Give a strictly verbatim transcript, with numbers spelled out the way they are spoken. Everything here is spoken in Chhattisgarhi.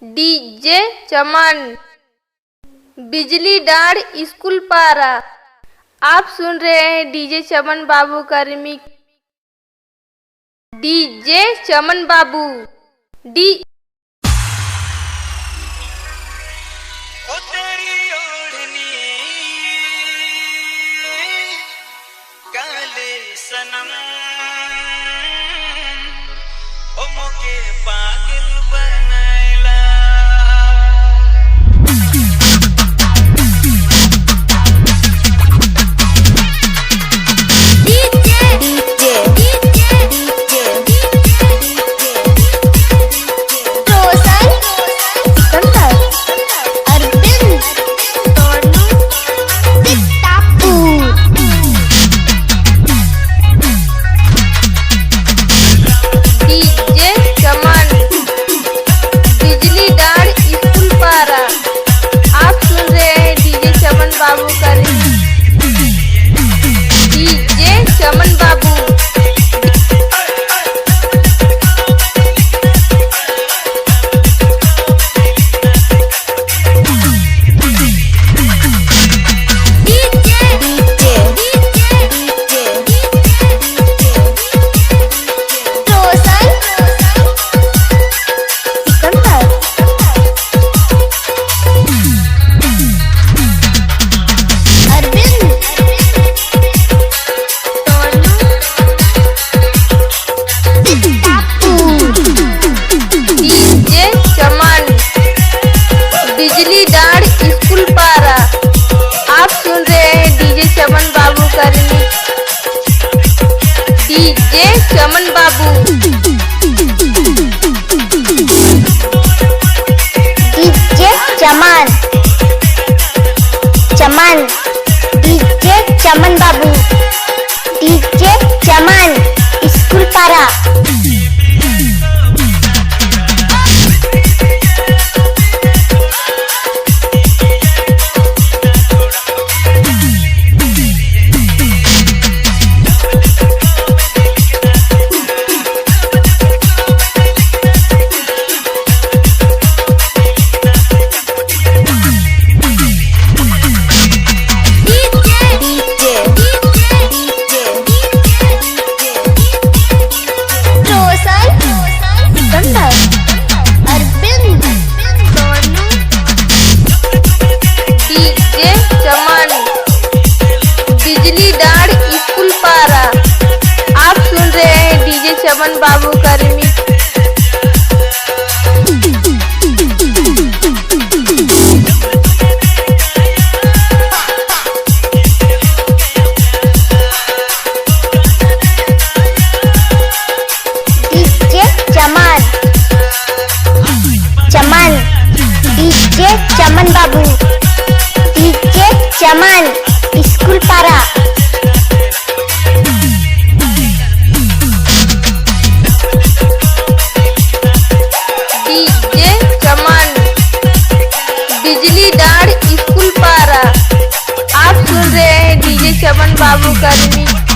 डीजे चमन, बिजली डांड़ स्कूल पारा। आप सुन रहे हैं डीजे चमन बाबू का रिमिक्स। डीजे चमन बाबू, डी ओ तेरी ओढ़नी काले सनम, ओ मोके पागल बनायला। DJ, DJ, DJ, DJ, DJ, DJ. Roshan, Sikandar, Arvind, Sonu, Tapu. DJ चमन, बिजली डांड़ स्कूल पारा। आप सुन रहे हैं डीजे चमन बाबू का remix. DJ Chaman Babu. DJ, DJ, DJ, DJ, DJ. Roshan, Sikandar, Arvind, Sonu, Tapu. DJ चमन, बिजली डांड़ स्कूल पारा। आप सुन रहे हैं डीजे चमन बाबू का remix. DJ Chaman Babu. DJ चमन, चमन, डीजे चमन बाबू, डीजे चमन, स्कूल पारा। रोशन, सिकंदर, अरविंद, सोनू, डीजे चमन, बिजली डांड़ स्कूल पारा। आप सुन रहे हैं डीजे चमन बाबू का रिमिक्स। डीजे चमन, चमन, डीजे चमन बाबू, डीजे चमन, स्कूल पारा। डीजे चमन, बिजली डांड़ स्कूल पारा। आप सुन रहे हैं डीजे चमन बाबू का रिमिक्स।